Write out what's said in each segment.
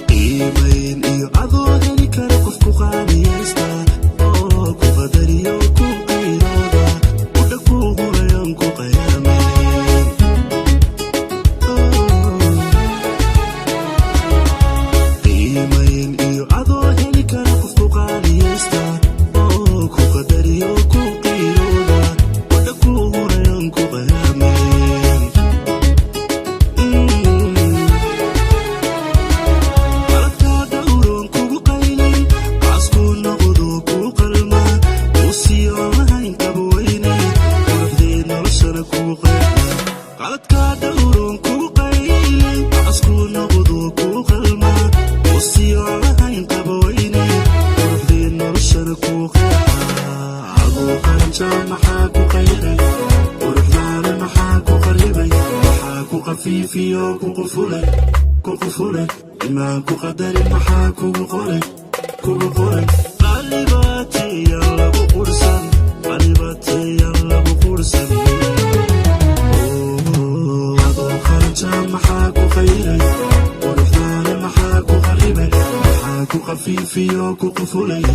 Qiimayn iyo adoo heli kara qof ku qaaliyaysta oo ku qadariyo, ku qiirooda, udha ku hurayon, ku qayaamayn. Qiimayn iyo adoo heli kara qof ku qaaliyaysta oo ku qadariyo, ku qiirooda, udha ku hurayon, ku qayaamayn. Qaladkaa dhowroon kugu qaylay, caskuu noqdo kuu qalma, uusiyo lahayn qabweyne, quruxdii noloshana kuu qeexa. Qaladkaa dhowroon kugu qaylay, caskuu noqdo kuu qalma, uusiyo lahayn qabweyne, quruxdii noloshana kuu qeexa. Adoo qaranja maxaa ku qayray? Quruxdaada maxaa ku qaribay? Maxaa ku qafiifiyo ku qufulay, ku qufulay? Imaan ku qadarin maxaa kugu qoray, kugu qoray? Qalibaatiyan lagu qursan, qalibaatiyan lagu qursan. Adoo qaranja maxaa ku qayray? Quruxdaada maxaa ku qaribay? Maxaa ku qafiifiyo ku qufulay,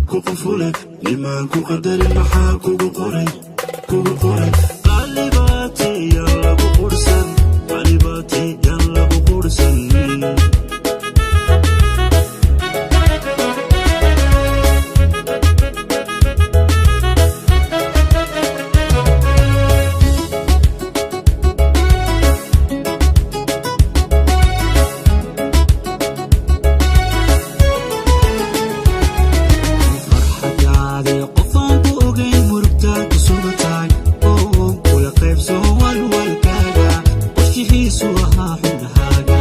ku qufulay? Imaan ku qadarin maxaa kugu qoray, kugu qoray? Qalibaatiyan lagu qursan, qalibaatiyan lagu qursan. Farxadaade qofaan ku ogeyn murugtaad ku sugantahay oo kula qaybso walwalkaaga, qorshihiisu ahaa xubnahaaga.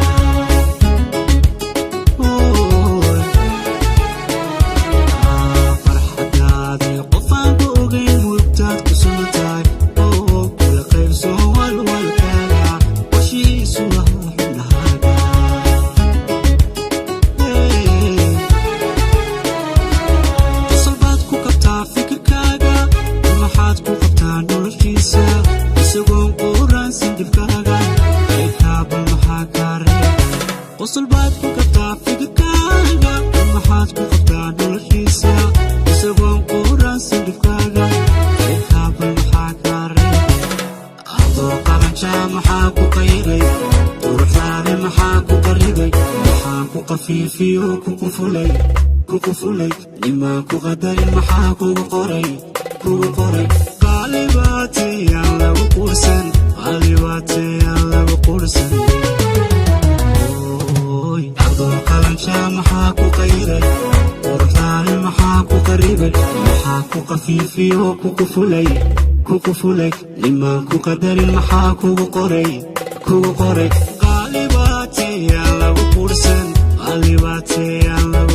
Farxadaade qofaan ku ogeyn murugtaad ku sugantahay oo kula qaybso walwalkaaga, qorshihiisu ahaa xubnahaaga. Hey. Qosol baad ku qabtaa fikirkaaga, waxaad ku qabtaa noloshiisa, isagoon quuraansin dhibkaaga eekaabal maxaa kaa reebay? Qosol baad ku qabtaa fikirkaaga, waxaad ku qabtaa noloshiisa, isagoon quuraansin dhibkaaga eekaabal maxaa kaa reebay? Adoo qaranja maxaa ku qayray? Quruxdaada maxaa ku qaribay? Maxaa ku qafiifiyo ku qufulay, ku qufulay? Nimaan ku qadarin maxaa kugu qoray, kugu qoray? Qaalibaatiyaan lagu qursan, qaalibaatiyaan lagu qursan. Adoo qalanja maxaa ku qayray? Quruxdaada maxaa ku qaribay? Maxaa ku qafiifiyo ku qufulay, ku qufulay? Nimaan ku qadarin maxaa kugu qoray, kugu qoray? Qaalibaatiyaan lagu qursan, qaalibaatiyaan lagu